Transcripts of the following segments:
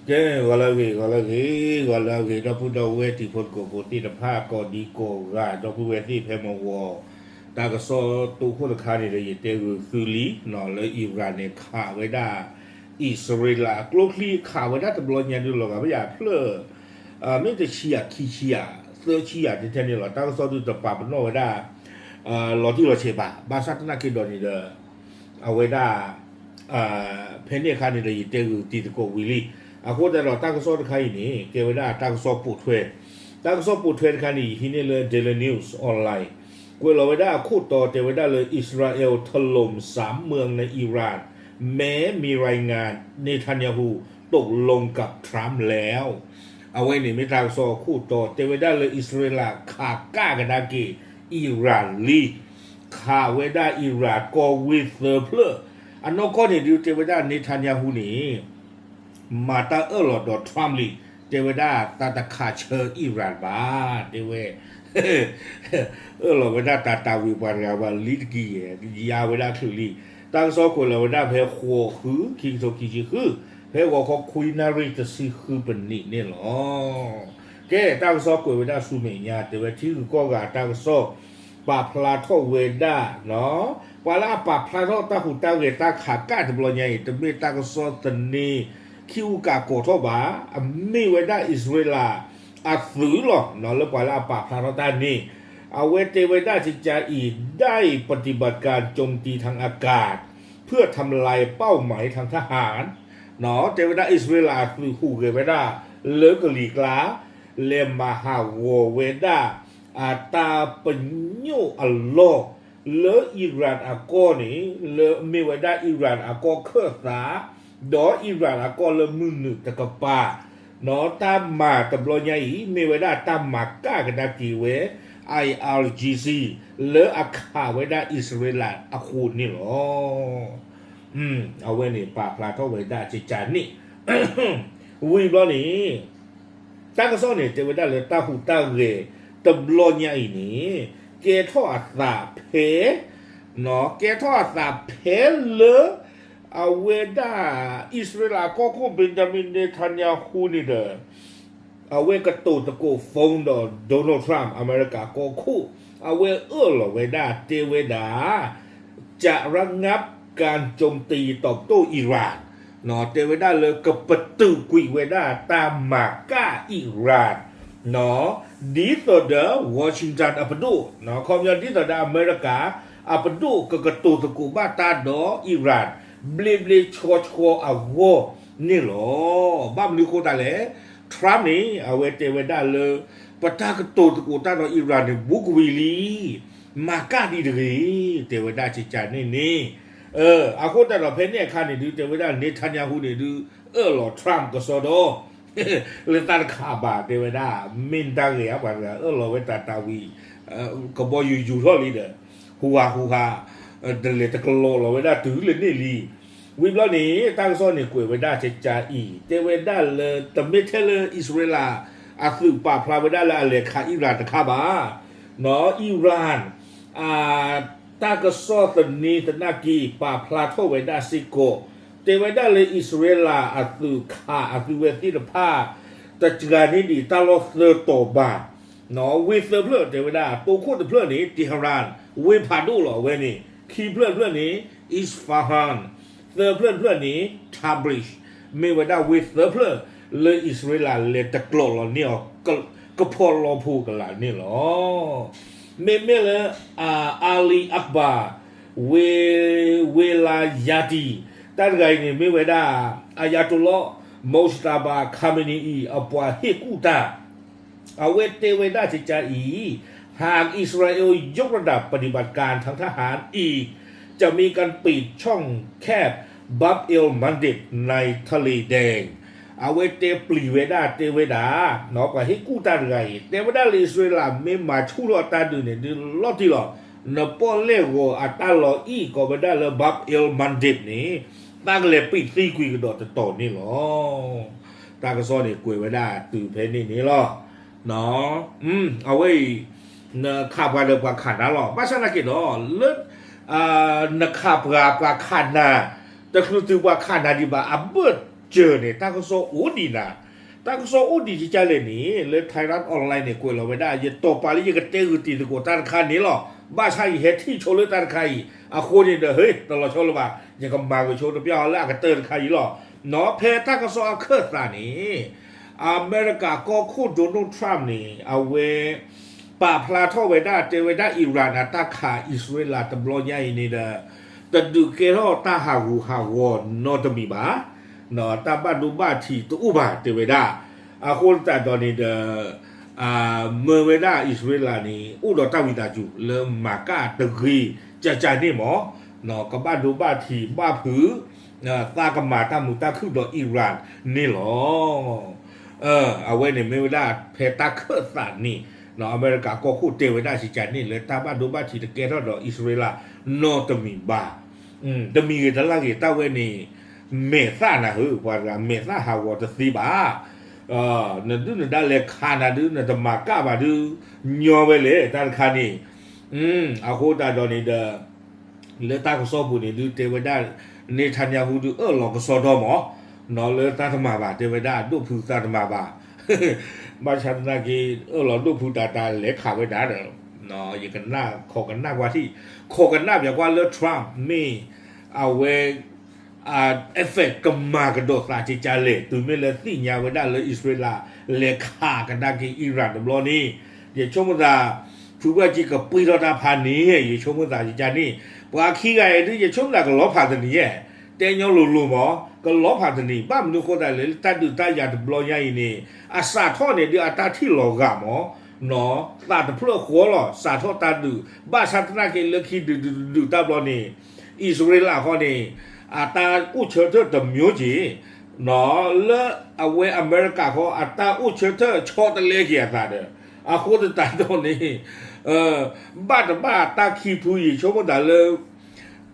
ကဲ ဂီၤလၢအဂ့ၤ ဂီၤလၢအဂ့ၤ ဂီၤလၢအဂ့ၤ ဒီပုၢ်ဒီဝဲၢ်တံၤဖိသကိးဖိသ့ၣ်တဖၣ် ကိးဒံကိးဂၤ ဒီပုၢ်ဝဲၢ်သ့ၣ်ဖဲမုၢ်ဂီၤ တၢ်ကစီၣ်တိခိၣ်တခါန့ၣ်ဒီး ယတဲဂုာ်သုလံ လၢအံရၣ်န့ၣ် ခးဝဲဒၣ် အံၣ်စရ့လးအကျိချံ ခးဝဲဒၣ်တဘျီညါဒုးလီၤဂာ်ဘၣ်ယၤဖျၢၣ် မ့ၢ်တဆံယၤ ခံဆံယၤ သၢဆံယၤ တဲထဲန့ၣ်လီၤ. တၢ်ကစီၣ်ဒုးတပာ်ပနီၣ်ဝဲဒၣ် လီၤတံၢ်လီၤဆဲးဘၣ်. ဘၣ်ဆၣ်သနာ်က့ဒီးန့ၣ်ဒီး အဝဲဒၣ် ဖဲန့ၣ်အခါန့ၣ်ဒီး ယတဲဂုာ်တံၤသကိးဝံၤလံ. အဃိသတးဒီးတၢ်ကစီၣ်တခါအံၤန့ၣ် ကဲဝဲဒၣ်တၢ်ကစီၣ်ပိာ်ထွဲ, တၢ်ကစီၣ်ပိာ်ထွဲတခါန့ၣ် ယဟံးန့ၢ်လၢ Daily News Online ကွဲးလီၤဝဲဒၣ်အခိၣ်တီတဲဝဲဒၣ်လၢ อิสราเอลถล่มสามเมืองในอิหร่าน แม้มีรายงาน เนทันยาฮู ตกลงกับทรัมป์แล้ว အဝဲန့ၣ်မ့ၢ်တၢ်ကစီၣ်အခိၣ်တီ တဲဝဲဒၣ်လၢအံၣ်စရ့လးခးကၣ်ကဒါက့ၤ အံရၣ်လံ, ခးဝဲဒၣ်အံရၣ်ကီၢ်ဝ့ၢ်သၢဖျၢၣ်, အနီၢ်ကီၢ်န့ၣ်ဒုးတဲဝဲဒၣ် Netanyahu န့ၣ် မၤတၢ်အၢၣ်လီၤဒီး Trump လံ, တဲဝဲဒၣ်သးတခးဆၢအံရၣ်ဘၣ်, တဲဝဲ အၢၣ်လီၤဝဲဒၣ်တၢ်တၢ်ဝံၤပှၤတဂၤဘၣ်လံတက့ၢ်ယဲၢ်, ယါဝဲဒၣ်ချုးလံ. တၢ်ကစီၣ်ကွဲးလီၤဝဲဒၣ်ဖဲဃိးဃု ခံကထိခံဆံဃု, ဖဲဂီၤခီခွံနၣ်ရံၣ်တဆံဃုပနံးန့ၣ်လီၤ. ကဲ တၢ်ကစီၣ်ကွဲးဝဲဒၣ်ဆူမဲာ်ညါ တဲဝဲထံဂုၤကီၢ်ဂၤတၢ်ကစီၣ် ပာ်ဖျါထီၣ်ဝဲဒၣ် ပှၤလၢအပာ်ဖျါထီၣ်တၢ်ဟူးတၢ်ဂဲၤတၢ်ခးကၣ်တဘျီညါအံၤ တမ့ၢ်တၢ်ကစီၣ်သန့ ခံအူကးကိးထီၣ်ဘၣ်, အမ့ၢ်ဝဲဒၣ်အံၣ်စရ့လးအသုးလီၤ. လၢပှၤလၢအပာ်ဖျါထီၣ်တၢ်န့ၣ် အဝဲတဲဝဲဒၣ်ကကါအံၤ ได้ปฏิบัติการโจมตีทางอากาศ เพื่อทำลายเป้าหมายทางทหาร တဲဝဲဒၣ်အံၣ်စရ့လးအသုးဟူးဂဲၤဝဲဒၣ် လၢကလံၤကျါ လဲၤမၤဟးဂီၤဝဲဒၣ် အတၢ်ပညိၣ်အလီၢ် လၢအံရၣ်အကီၢ်န့ၣ် လၢအမ့ၢ်ဝဲဒၣ်အံရၣ်အကီၢ်ခၢၣ်သး ဒီးအံရၣ်အကီၢ်လၢမုၢ်နုာ်တကပၤ, တၢ်မၤတဘျီညါအံၤ မ့ၢ်ဝဲဒၣ်တၢ်မၤကၣ်ကဒါက့ၤဝဲ I R G C လၢအခးဝဲဒၣ်အံၣ်စရ့လးအဃိန့ၣ်လီၤ. အဝဲန့ၣ်ပာ်ဖျါထီၣ်ဝဲဒၣ်ကကါန့ၣ် ဝံၤဘျီန့ၣ် တၢ်ကစီၣ်န့ၣ် တဲဝဲဒၣ်လၢတၢ်ဟူးတၢ်ဂဲၤတဘျီညါအံၤန့ၣ် ကဲထီၣ်အသးဖဲ ကဲထီၣ်အသးဖဲလၢ အဝဲဒၣ် အံၣ်စရ့လးကီၢ်ခိၣ် Benjamin Netanyahu န့ၣ်ဒီး အဝဲကတိၤသကိး phone ဒီး Donald Trump အမဲရကၤကီၢ်ခိၣ် အဝဲအၢၣ်လီၤဝဲဒၣ်တဲဝဲဒၣ် จะระงับการโจมตีตอบโต้อิหร่าน တဲဝဲဒၣ်လၢကပတုာ်ကွံာ်ဝဲဒၣ်တၢ်မၤကၣ်အံရၣ် ဒ်သိးဒီး Washington အပဒိၣ် ခီပညီဒ်သိးဒီးအမဲရကၤအပဒိၣ်ကကတိၤသကိးဘၣ်တၢ်ဒီးအံရၣ် ဘျ့ဘျ့ဆှီဆှီအဂီၢ်န့ၣ်လီၤ. ဘၣ်မနုၤအဃိသတးလဲၣ် Trump န့ၣ် အဝဲတဲဝဲဒၣ်လၢ ပတၢ်ကတိၤသကိးတၢ်ဒီးအံရၣ်န့ၣ် ဘူးကဝံၤလံ မၤကၣ်ဒံးတဂ့ၤ တဲဝဲဒၣ်ကကါန့ၣ်န့ၣ် အဃိသတးဒီးဖဲန့ၣ်အခါန့ၣ်ဒုး တဲဝဲဒၣ် Netanyahu န့ၣ်ဒုး အၢၣ်လီၤ Trump ကစီဒီ လၢတၢ်တခးဘၣ် တဲဝဲဒၣ် မ့ၢ်တၢ်ဂ့ၤဧါ ပှၤတဂၤအၢၣ်လီၤဝဲတၢ်တၢ်ဝံၤ ကဘီယူၤယူၤထီၣ်လံဒီး ဟူးဟးဟူးဟး တလဲၤတကလီၤလီၤဝဲဒၣ်တုၤလၢန့ၣ်လံ. ဝံၤဘျီန့ၣ် တၢ်ကစီၣ်န့ၣ်ကွဲးဝဲဒၣ်ကကါအံၤ တဲဝဲဒၣ်လၢ တမ့ၢ်ထဲလၢအံၣ်စရ့လးအသုးပာ်ဖျါဝဲဒၣ်လၢအလဲၤခးအံရၣ်တခါဘၣ် အံရၣ် တၢ်ကစီၣ်သန့သနာ်က့ ပာ်ဖျါထီၣ်ဝဲဒၣ်စ့ၢ်ကီး တဲဝဲဒၣ်လၢအံၣ်စရ့လးအသုးခးအသုးဝဲသ့ၣ်တဖၣ် တစှၤန့ၢ်ဒံးတၢ်လီၢ်သၢတီၤဘၣ် ဝ့ၢ်သၢဖျၢၣ် တဲဝဲဒၣ် တိခိၣ်တဖျၢၣ်န့ၣ် Tehran ဝ့ၢ်ဖးဒိၣ်လီၤ အဝဲန့ၣ် ခံဖျၢၣ်တဖျၢၣ်န့ၣ် Isfahan သၢဖျၢၣ်တဖျၢၣ်န့ၣ် Tabriz မ့ၢ်ဝဲဒၣ်ဝ့ၢ်သၢဖျၢၣ် လၢအံၣ်စရ့လးလဲၤတကျိးလီၤန့ၢ်အီၤ ကဖီလီဖိကလာ်န့ၣ်လီၤ. မ့မ့ၢ်လၢ Ali Akbar ဝ့ Velayati တၢ်တဂၤအံၤန့ၣ် မ့ၢ်ဝဲဒၣ် Ayatollah Mojtaba Khamenei အံၤ အပှၤဟ့ၣ်ကူၣ်တၢ် အဝဲတဲဝဲဒၣ်ကကါအံၤ หากอิสราเอลยกระดับปฏิบัติการทางทหารอีก จะมีการปิดช่องแคบ Bab el-Mandeb ในทะเลแดง အဝဲတဲပျံၤဝဲဒၣ်တဲဝဲဒၣ် ပှၤဟ့ၣ်ကူၣ်တၢ်တဂၤအံၤ တဲဝဲဒၣ်လၢအံၣ်စရ့လးမ့ၢ်မၤဆူၣ်ထီၣ်အတၢ်ဒုးန့ၣ် ဒုးလီၤတံၢ်လီၤ နပီၣ်လဲၣ်ဂီၤအတၢ်လီၤအံၣ် ကိးဝဲဒၣ်လၢ Bab el-Mandeb န့ၣ် တၢ်ကလဲၤပံာ်သံကွံာ်ကဒီးတတီၤန့ၣ်လီၤ. တၢ်ကစီၣ်န့ၣ်ကွဲးဝဲဒၣ်တုၤဖဲန့ၣ်န့ၣ်လီၤ. အဝဲအံၤ နခးပှၤဒီးပှၤခးနၤလီၤ. ဘၣ်ဆၣ်သနာ်က့ဒီး လၢ နခးပှၤပှၤခးနၤ တချုးတုၤပှၤခးနၤဒံးဘၣ် အဘၢၣ် စၢၤန့ၣ် တၢ်ကစီၣ်အိၣ်ဒံးနၤ, တၢ်ကစီၣ်အိၣ်ဒံးကကလဲၣ်န့ၣ် လၢ Thairath Online န့ၣ် ကွဲးလီၤဝဲဒၣ် ယတီၤပာ်လၢယကတဲဂုာ်တံၤသကိးတၢ်တခါန့ၣ်လီၤ. ဘၣ်ဆၣ်ယဟဲထံၣ်ဆိလၢတၢ်တခါအံၤ အဃိန့ၣ်ဒီး ဟ့ တလီၤဆီလၢၤဘၣ်, ယကမၤဂ့ၤဆိတပျၢ်အီၤလၢအကတၢၢ်တခါအံၤလီၤ. နီၢ် ဖဲတၢ်ကစီၣ်အခၢၣ်သးန့ၣ် အမဲရကၤကီၢ်ခိၣ် Donald Trump န့ၣ် အဝဲ ပာ်ဖျါထီၣ်ဝဲဒၣ် တဲဝဲဒၣ် Iran အတၢ်ခးအံၣ်စရ့လးတဘျီညါအံၤန့ၣ်ဒီး တဒုးကဲထီၣ်တၢ်ဟးဂူာ်ဟးဂီၤနီတမံၤဘၣ်. တၢ်ဘၣ်ဒိဘၣ်ထံးတအိၣ်ဘၣ် တဲဝဲဒၣ်. အဃိသတးဒီးန့ၣ်ဒီး မၢဝဲဒၣ်အံၣ်စရ့လးန့ၣ် အိၣ်ဒီးတၢ်ဝံသးစူၤ လၢမၤကၣ်တဂ့ၤကၢ်ကၢ်န့ၣ်မး ကဘၣ်ဒိဘၣ်ထံးဘၣ်ဖုး သးကမၤတၢ်မုာ်တၢ်ခုၣ်ဒီး Iran န့ၣ်လီၤ. အဝဲန့ၣ်မ့ၢ်ဝဲဒၣ် ဖဲတၢ်ခၢၣ်သးန့ၣ် အမဲရကၤကီၢ်ခိၣ်တဲဝဲဒၣ်စံးကန့ၣ် လၢတၢ်ဘၣ်ဒိဘၣ်ထံးတကဲထီၣ်ဒီးအံၣ်စရ့လးနီတမံၤဘၣ်. တမံၤဂ့ၤတလၢ်ဂ့ၤ တၢ်ဝဲန့ၣ် မဲာ်သၣ်နၤဧၢ, ပှၤတဂၤမဲာ်သၣ်ဟးဂီၤတသ့ဘၣ်. နဒုၣ်နဒါလဲၤခးနၤဒုး နတမၤကၣ်ဘၣ်ဒုး ညီဝဲလဲၣ် တၢ်တခါန့ၣ်. အဃိသတးဒီးန့ၣ်ဒီး လၢတၢ်ကစီၣ်ပူၤန့ၣ်ဒုး တဲဝဲဒၣ် Netanyahu ဒုး အၢၣ်လီၤကစီဒီမး နီၢ် လၢတၢ်တမၤဘၣ် တဲဝဲဒၣ် ဒိၣ်ဖုသးတမၤဘၣ်. ဘၣ်ဆၣ်သနာ်က့ အၢၣ်လီၤဒိၣ်ဖုတၢ်တၢ်လဲၤခးဝဲဒၣ်ဒီး ယကနၣ် ခိးကနၣ်ကွၢ်ထံၣ် ခိးကနၣ်ပၠးကွၢ်လၢ Trump မ့ၢ် အဝဲ effect ကမၤကဒီးသးကကလဲၣ် တုၤမ့ၢ်လၢသ့ၣ်ညါဝဲဒၣ်လၢအံၣ်စရ့လး လဲၤခးကဒါက့ၤ Iran တဘျီန့ၣ် ယဆိကမိၣ်သး ဖုဘၣ်က့ကပှ့ၤထီၣ်တၢ်ဖးန့ၣ် ယဆိကမိၣ်သးကကန့ၣ် ပှၤခံဂၤအံၤဒုး ယဆိကမိၣ်သးကလီၤဖးတနံၤယဲၢ် တဲညီလိၤလိၤမး ကလီၤဖးတနံၤ ဘၣ်မနုၤအဃိသတးလဲၣ် လၢတၢ်ဒုးတၢ်ယၤတဘျီညါအံၤန့ၣ် အစးထီၣ်န့ၣ်ဒုး အတၢ်ထံၣ်လီၤဂာ်မး နီၢ် သးတဖျၢၣ်ဃီလီၤ စးထီၣ်တၢ်ဒုး ဘၣ်ဆၣ်သနာ်က့လၢခံဒုးဒုးဒုးတၢ်ဘျီန့ၣ် အံၣ်စရ့လးဃီန့ၣ် အတၢ်အိၣ်ဆၢထၢၣ်တမျိုးက့ၤ နီၢ် လၢအဝဲအမဲရကၤဃီ အတၢ်အိၣ်ဆၢထၢၣ်ဆီတလဲက့ၤအသးဒီး အဃိသတးဒီးန့ၣ် ဘၣ်တဘၣ်တၢ်ခံဖုယဆိကမိၣ်သးလၢ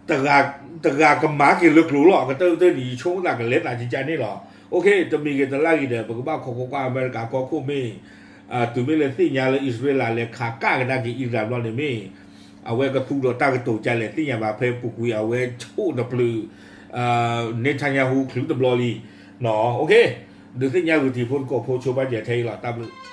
တဂၤကမၤက့ၤလၢကျိၤလီၤ အကတၢၢ်ကတၢၢ်န့ၣ် ယဆိကမိၣ်သးကလဲၤသးကကန့ၣ်လီၤ. တမံၤဂ့ၤတလၢ်ဂ့ၤဒီး ပကဘၣ်ခိးကွၢ်ကွၢ်အမဲရကၤကီၢ်ခိၣ်မ့ၢ် တုၤမ့ၢ်လၢသ့ၣ်ညါလၢအံၣ်စရ့လးလဲၤခးကဒါက့ၤ Iran တဘျီန့ၣ်မ့ၢ် အဝဲကသူဒီးတၢ်ကတိၤကလဲၣ် သ့ၣ်ညါဘၣ် ဖဲပူၤကွံာ်အဝဲဆိၣ်တပျုာ် Netanyahu ချုးတဘျီလံ. ဒုးသ့ၣ်ညါဂုာ်တံၤဖိသကိးဖိဆိပာ်စၢၤထဲအံၤလီၤ တၢ်ဘျုး